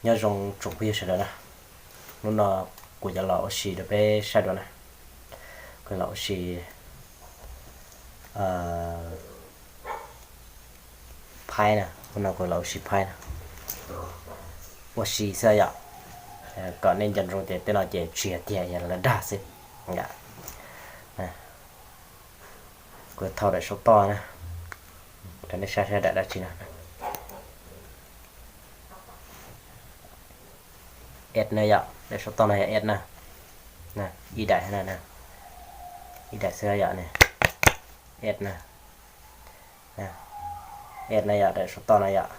Nyob zoo tsoom phooj ywg sawv daws na, hnub no kuv yuav los ua si rau peb saib dua na. Kuv los ua si phaib na, hnub no kuv los ua si phaib na. Ua si xwb yom, kom nej nco ntsoov tias tej no ces tsis yog tiag, yog lawv dag xwb. Kuv thau daim saum toj na, rau nej saib saib daim dab tsi no. S na yom, daim saum toj no yog S na. Ib daim, ib daim xwb yom, S na. S na yom, daim saum toj no yom.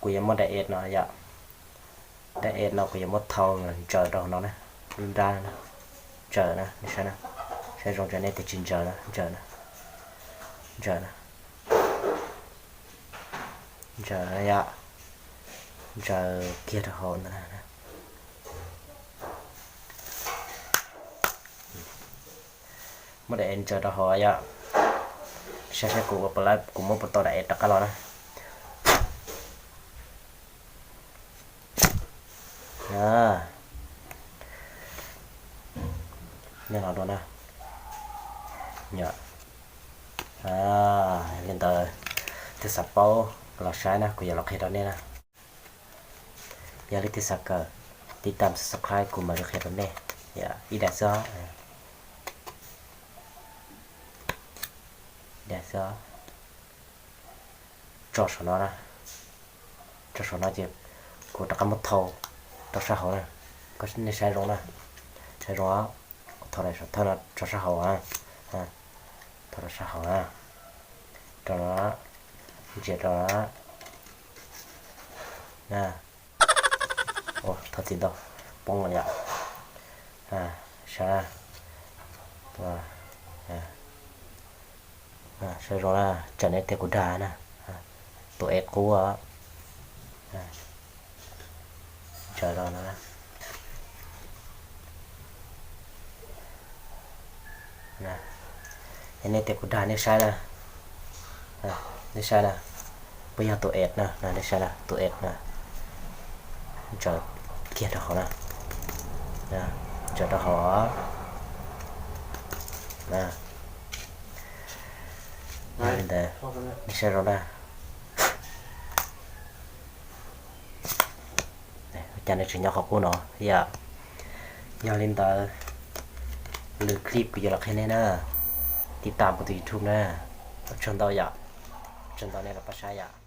Kuv yuav muab daim S no yom, daim S no kuv yuav muab thau los ntsaws rau hauv no na, lub nrab ntsaws na, nej saib na, saib zoo tsis nej tias tsis ntsaws na, ntsaws na, ntsaws na, ntsaws na yom, ntsaws kiag rau hauv ntawd na. Muab daim S ntsaws rau hauv yom. Saib saib kuv ua puas, kuv muab puas tau daim S rov qab los na. Nyob no dua na. Yog li ntawd, leej twg xav paub los saib na, kuv yuav los qhia rau nej na. Yog leej twg xav kawm, tiv tam subscribe kuv mam li qhia rau nej. Ib daim xwb, daim xwb. Tso saum no na, tso saum no ces kuv rov qab muab thau rau sab hauv na. Nej saib zoo na, saib zoo, kuv thau daim saum thawj no rau sab hauv, thau rau sab hauv na, rau no, ntsia rau no na. Thov txim ntau, poob lawm yom. Saib, saib zoo na, tsam nej tias kuv dag na, tus S qub, ntsaws rau no. Yog nej tias kuv dag nej saib na, nej saib na, puas yog tus S na, nej saib na, tus S na, ntsaws kiag rau hauv na, ntsaws rau hauv na. Yog li ntawd, nej saib zoo na. Cas nws tsis nyob qhov qub no yom. Yog li ntawd, lwm clip kuv yuav los qhia nej na. Tiv tam kuv tus YouTube na. Ua tsaug ntau yom. Ua tsaug ntau nej los pab saib yom.